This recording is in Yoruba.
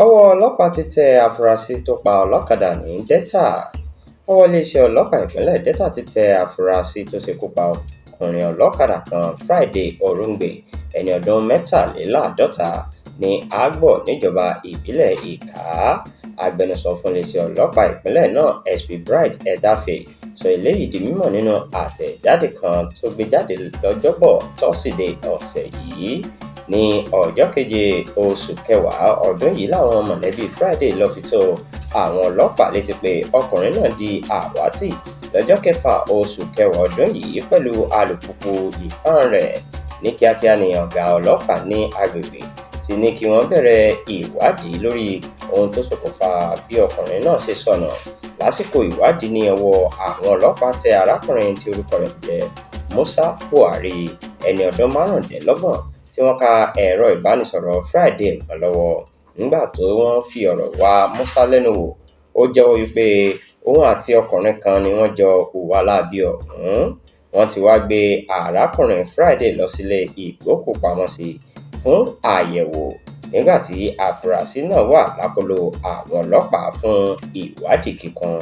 Ọwọ́ ọlọ́pàá ti tẹ àfúrásì tó pa ọlọ́kadà ní Delta. Ọwọ́ iléeṣẹ́ ọlọ́pàá ìpínlẹ̀ Delta ti tẹ àfúrásì tó ṣekú pa ọkùnrin ọlọ́kadà kan, Friday Orungbe, ẹni ọdún 53, ní Agbor níjọba ìbílẹ̀ Ìkà. Agbẹnusọ fún iléeṣẹ́ ọlọ́pàá ìpínlẹ̀ náà, SP Bright Edafe, sọ eléyìí di mímọ̀ nínú àtẹ̀jáde kan tó gbé jáde lọ́jọ́bọ̀ tọ́sídẹ̀ẹ́ ọ̀sẹ̀ yìí. Ní ọjọ́ 7 oṣù kẹwàá ọdún yìí làwọn mọ̀lẹ́bí Friday lọ fi tó àwọn ọlọ́pàá létí pé ọkùnrin náà di àwátì lọ́jọ́ 6 oṣù kẹwàá ọdún yìí pẹ̀lú alùpùpù ìfọ́n rẹ̀. Ní kíákíá ni ọ̀gá ọlọ́pàá ní agbègbè ti ní kí wọ́n bẹ̀rẹ̀ ìwádìí lórí ohun tó ṣokùnfà bí ọkùnrin náà ṣe sọnù. Lásìkò ìwádìí ní ọwọ́ àwọn ọlọ́pàá tẹ arákùnrin tí orúkọ rẹ̀ jẹ́ Musa Buhari, ẹni ọdún 25, tí wọ́n ka ẹ̀rọ ìbánisọ̀rọ̀ Friday mọ́ lọ́wọ́. Nígbà tó wọ́n fi ọ̀rọ̀ wá Musa lẹ́nu wò, ó jẹ́wọ́ wípé òun àti ọkùnrin kan ni wọ́n jọ hùwà láabi ọ̀hún. Wọ́n ti wá gbé arákùnrin Friday lọ sílé ìgbókùúpamọ́sí fún àyẹ̀wò nígbà tí àfúrásì náà wà lákọlò àwọn ọlọ́pàá fún ìwádìí kíkún.